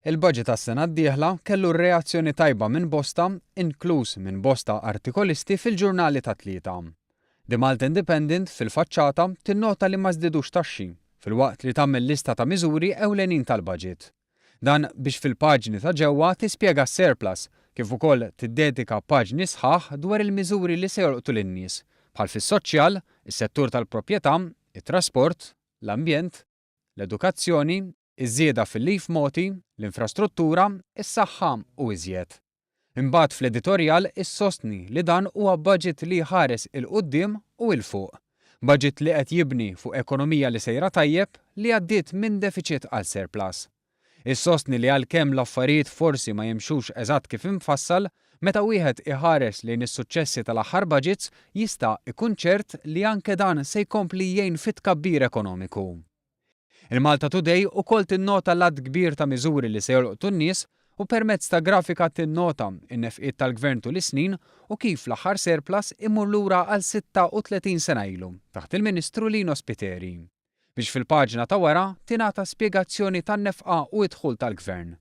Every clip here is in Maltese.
Il-budget għas-sena d-dieħla kellu reazzjoni tajba minn bosta, inkluż minn bosta artikolisti fil-ġurnali tat-Tlieta. The Malta Independent fil-faċċata tinnota li ma żdidux taxxi, filwaqt li tagħmel lista ta' miżuri ewlenin tal-budget. Dan biex fil-paġni ta' ġewwa tispjega s-surplus, kif ukoll tiddedika paġni sħaħ dwar il-miżuri li se jolqtu lin-nies, bħal fis-soċjal, is-settur tal-proprjetà, it-trasport, l-ambjent, l-edukazzjoni, iż-żieda fil-leave mogħti, l-infrastruttura, is-saħħa u iżjed. Imbagħad fl-editorjal issostni li dan huwa budget li jħares 'il quddiem u 'il fuq. Budget li qed jibni fuq ekonomija li sejra tajjeb li għaddiet minn defiċit għal surplus. Issostni li għalkemm l-affarijiet forsi ma jimxux eżatt kif imfassal, meta wieħed iħares lejn is-suċċessi tal-aħħar budgets jista' ikun ċert li anke dan se jkompli jgħin fit-tkabbir ekonomiku. Il-Malta Today ukoll tinnota l-għadd kbir ta' miżuri li se jolqtu n-nies u permezz ta' grafika tinnota n-nefqiet tal-Gvern tul is-snin u kif l-aħħar surplus imur lura għal 36 sena ilu taħt il-Ministru Lino Spiteri. Biex fil-paġna ta' wara tingħata spjegazzjoni tan-nefqa u d-dħul tal-Gvern.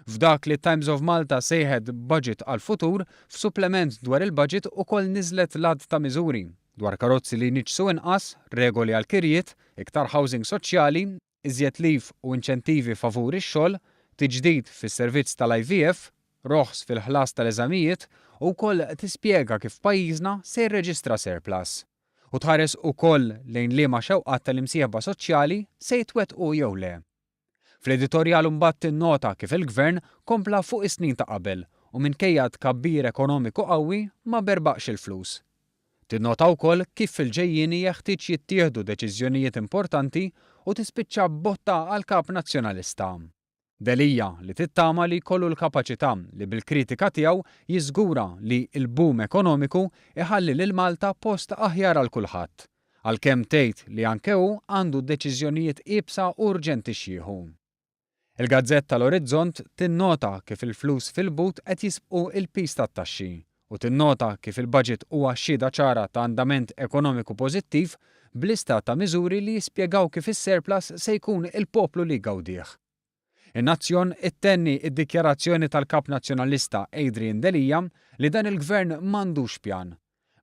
F'dak li Times of Malta sejħet budget għall-futur, f'supplement dwar il-budget ukoll niżlet l-għadd ta' miżuri, dwar karozzi li jniġġsu inqas, regoli għall-kirjiet, iktar housing soċjali, iżjed leave u inċentivi favur ix-xogħol, tiġdid fis-servizz tal-IVF, roħs fil-ħlas tal-eżamijiet u wkoll tispjega kif pajjiżna se jirreġistra surplus. U tħares ukoll lejn liema xewqat tal-imsieħba soċjali se jitwettqu jew le. Fl-editorjal imbagħad tinnota kif il-Gvern kompla fuq is-snin ta' qabel u minkejja tkabbir ekonomiku qawwi ma berbaqx il-flus. Tinnota wkoll kif fil-ġejjieni jeħtieġ jittieħdu deċiżjonijiet importanti u tispiċċa b'botta għall-Kap Nazzjonalista. Delia li tittama li jkollu l-kapaċità li bil-kritika tiegħu jiżgura li l-boom ekonomiku iħalli lil Malta post aħjar għal kulħadd. Għalkemm tgħid li anke hu għandu deċiżjonijiet iebsa u urġenti x'jieħu. Il-gazzetta L-Orizzont tinnota kif il-flus fil-but qed jisbqu l-piż tat-taxxi u tinnota kif il-budget huwa xhieda ċara ta' andament ekonomiku pożittiv b'lista ta' miżuri li jispjegaw kif is-surplus se jkun il-poplu li jgawdih. In-Nazzjon ittenni d-dikjarazzjoni tal-Kap Nazzjonalista Adrian Delia li dan il-Gvern m'għandux pjan.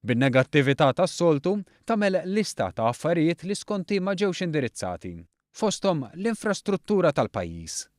Bin-negattività tas-soltu, tagħmel lista ta' affarijiet li skont hi ma ġewx indirizzati, fosthom l-infrastruttura tal-pajjiż.